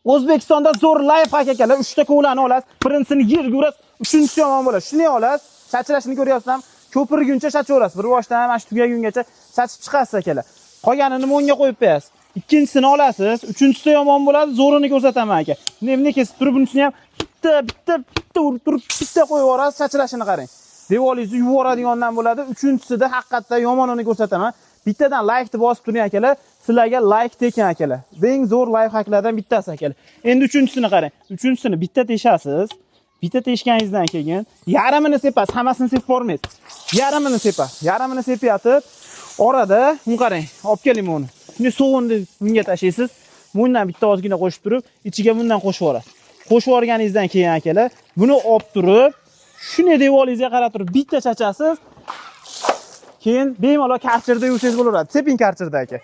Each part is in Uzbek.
O'zbekistonda zo'r лайфхак, akalar. 3 ta kovlani olasiz. Birinchisini yerga urasiz, uchinchisi yomon bo'ladi. Shuni olasiz, chachrashini ko'ryapsizmi? Ko'pirguncha chachaverasiz. Bir boshdan mana shu tugagungacha chachib chiqasiz, akalar. Qolganini mo'nga qo'yib qo'yasiz. Ikkinchisini olasiz, uchinchisi yomon bo'ladi, zo'rini ko'rsataman, aka. Bunday kesib turib, bunisini ham bitta, bitta, bitta urib turib, bitta qo'yib yuborasiz, chachrashini qarang. Devoringizni yuvib yuboradigandan bo'ladi. Uchinchisida haqiqatda yomonini ko'rsataman. Bittadan laykni bosib turing, akalar. Sizlarga layk tekin, akalar. Eng zo'r лайфхак lardan bittasi, akalar. Endi uchinchisini qarang. Uchinchisini bitta teshasiz. Bitta teshganingizdan keyin yarmini sepasiz, hammasini sepib bormaysiz. Yarmini sepasiz. Yarmini sepayotib, orada buni qarang, olib keling buni. Shunday sovunni bunga tashlaysiz. Bundan bitta ozgina qo'shib turib, ichiga bundan qo'shib yuborasiz. Qo'shib yuborganingizdan keyin, akalar, buni olib turib, shunday devoringizga qarab turib bitta chachasiz. Keyin bemalol karcherda yuvsangiz bo'laveradi. Seping karcherda, aka.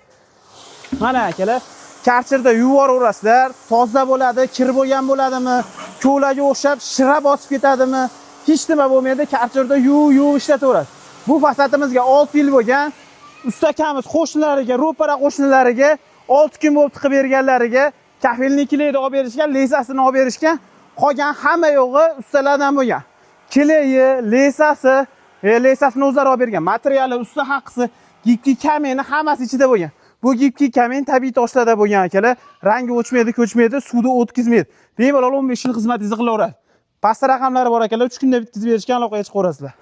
Mana, akalar, karcherda yuvib yuboraverasizlar, toza bo'ladi, kir bo'lgan bo'ladimi, ko'laga o'xshab shira bosib ketadimi, hech nima bo'lmaydi. Karcherda yuv yuv ishlataverasiz. Bu fasadimizga 6 yil bo'lgan. Usta akamiz qo'shnilariga, ro'para qo'shnilariga 6 kun bo'lib tiqib berganlariga кафельный клей ni olib berishgan, леса sini olib berishgan. Qolgan hamma yo'g'i ustalardan bo'lgan. Клей i, леса si, леса sini o'zlari olib bergan. Materiali, usta haqisi, гибкий камень i hammasi ichida bo'lgan. Bu гибкий камень tabiiy toshlarda bo'lgan, akalar. Rangi o'chmaydi, ko'chmaydi, suvda o'tkazmaydi. Bemalol 15 yil xizmatingizni qilaveradi. Pastda raqamlari bor, akalar, 3 kunda bitkazib berishgan, aloqaga chiqaverasizlar.